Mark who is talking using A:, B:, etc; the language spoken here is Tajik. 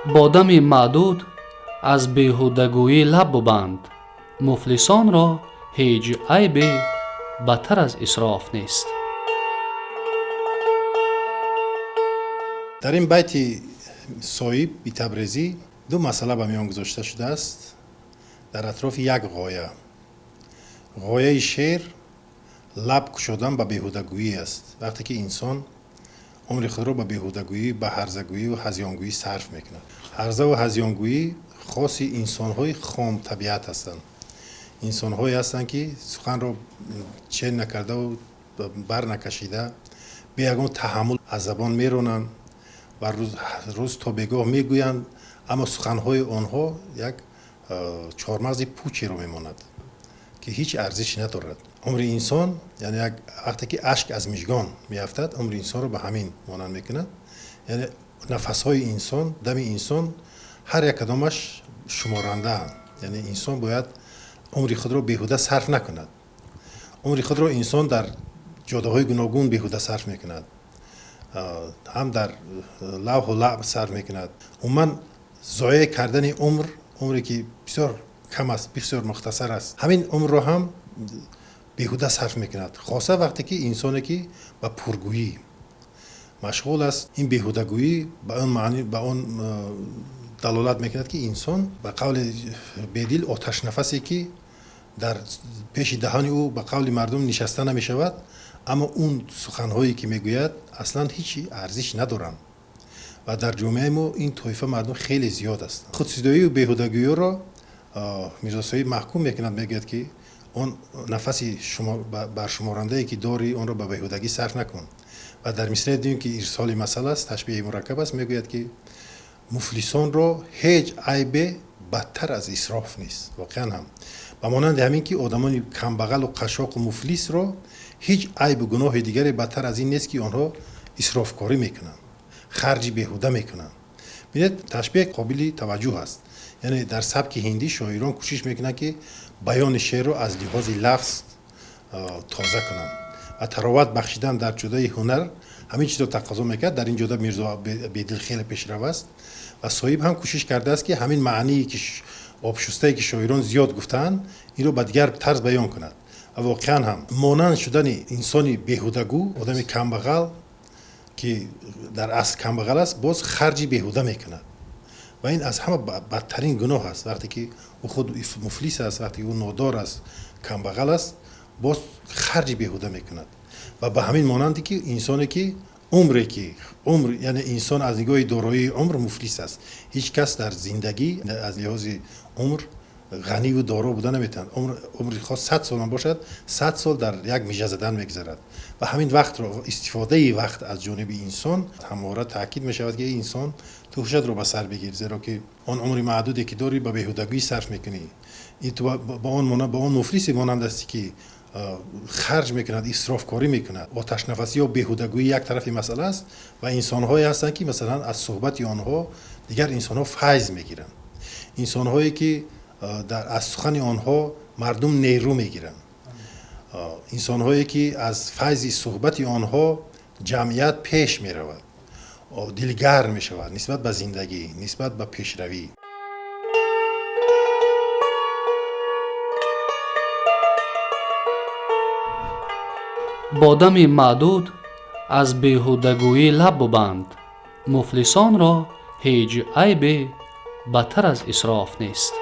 A: Бо дами маъдуд аз беҳудагӯӣ лаб бубанд, муфлисонро ҳеҷ айбе бадтар аз исроф нест.
B: Дар ин байти Соиби Табрезӣ ду масъала ба миён гузошта шудааст дар атрофи як ғоя. Ғояи шеър лаб кушодан ба беҳудагӯӣ аст. Вақте ки инсон умри худро ба беҳудагӯӣ, ба ҳарзагӯӣ ва ҳазёнгӯӣ сарф мекунад. Ҳарзаву ҳазёнгӯӣ хоси инсонҳои хомтабиат ҳастанд. Инсонҳое ҳастанд, ки суханро чен накардаву бар накашида, бе ягон таҳаммул аз забон меронанд ва рӯз то бегоҳ мегӯянд, аммо суханҳои онҳо як чормағзи пучеро мемонад, ки ҳеҷ арзиш надорад. Умри инсон, яъне як вақте ки ашк аз мижгон меафтад, умри инсонро ба ҳамин монанд мекунад. Яъне нафасҳои инсон, дами инсон ҳар як кадомаш шуморандаанд. Яъне инсон бояд умри худро беҳуда сарф накунад. Умри худро инсон дар ҷодаҳои гуногун беҳуда сарф мекунад, ҳам дар лавҳу лаъб сарф мекунад. Умуман зоеъ кардани умр, умре ки бисёр кам аст, бисёр мухтасар аст, ҳамин умрро ҳам беҳуда сарф мекунад. Хоса вақте ки инсоне ки ба пургӯӣ машғул аст, ин беҳудагӯӣ ба он маъни, ба он далолат мекунад, ки инсон ба қавли Бедил оташнафасе ки дар пеши даҳони ӯ ба қавли мардум нишаста намешавад, аммо он суханҳое ки мегӯяд аслан ҳеҷ арзиш надоранд. Ва дар ҷомеаи мо ин тоифа мардум хеле зиёд аст. Худсидоию беҳудагӯиро Мирзо Соҳиб маҳкум мекунад, мегӯяд ки он нафаси баршуморандае ки дорӣ, онро ба беҳудагӣ сарф накун. Ва дар мисраи дуюм, ки ирсоли масъала аст, ташбеҳи мураккаб аст, мегӯяд ки муфлисонро ҳеҷ айбе бадтар аз исроф нест. Воқеан ҳам ба монанди ҳамин ки одамони камбағалу қашоқу муфлисро ҳеҷ айбу гуноҳи дигаре бадтар аз ин нест, ки онҳо исрофкорӣ мекунанд, харҷи беҳуда мекунанд. Бинед, ташбеҳ қобили таваҷҷӯҳ аст. Яъне дар сабки ҳиндӣ шоирон кӯшиш мекунанд, ки баёни шеърро аз лиҳози лафз тоза кунанд ва тароват бахшидан дар ҷодаи ҳунар ҳамин чизро тақозо мекард. Дар ин ҷода Мирзо Бедил хеле пешрав аст ва Соҳиб ҳам кӯшиш кардааст, ки ҳамин маъние ки обшустае ки шоирон зиёд гуфтаанд, инро ба дигар тарз баён кунад. Ва воқеан ҳам монанд шудани инсони беҳудагӯ, одами камбағал ки дар асл камбағал аст, боз харҷи беҳуда мекунад ва ин аз ҳама бадтарин гуноҳ аст. Вақте ки ӯ худ муфлис аст, вақте ки ӯ нодор аст, камбағал аст, боз харҷи беҳуда мекунад. Ва ба ҳамин монанде ки инсоне ки умре ки умр, яъне инсон аз нигоҳи дороии умр муфлис аст. Ҳеҷ кас дар зиндагӣ аз лиҳози умр ғаниву доро буда наметавонад. Умри хос 100 сол ҳам бошад, 100 сол дар як мижа задан мегузарад. Ва ҳамин вақтро, истифодаи вақт аз ҷониби инсон ҳамвора таъкид мешавад, ки инсон ту ҳушатро ба сар бигир, зеро ки он умри маъдуде ки дорӣ ба беҳудагӣ сарф мекунӣ. Ин ту ба он муфлисе монанд астӣ, ки харҷ мекунад, исрофкорӣ мекунад. Оташнафасӣ ё беҳудагӯӣ як тарафи масъала аст ва инсонҳое ҳастанд, ки масалан аз суҳбати онҳо дигар инсонҳо файз мегиранд, инсонҳое ки аз сухани онҳо мардум нерӯ мегиранд, инсонҳое ки аз файзи суҳбати онҳо ҷамъият пеш меравад, дилгарм мешавад нисбат ба зиндагӣ, нисбат ба пешравӣ.
A: Бо дами маъдуд аз беҳудагӯӣ лаб бубанд, муфлисонро ҳеҷ айбе бадтар аз исроф нест.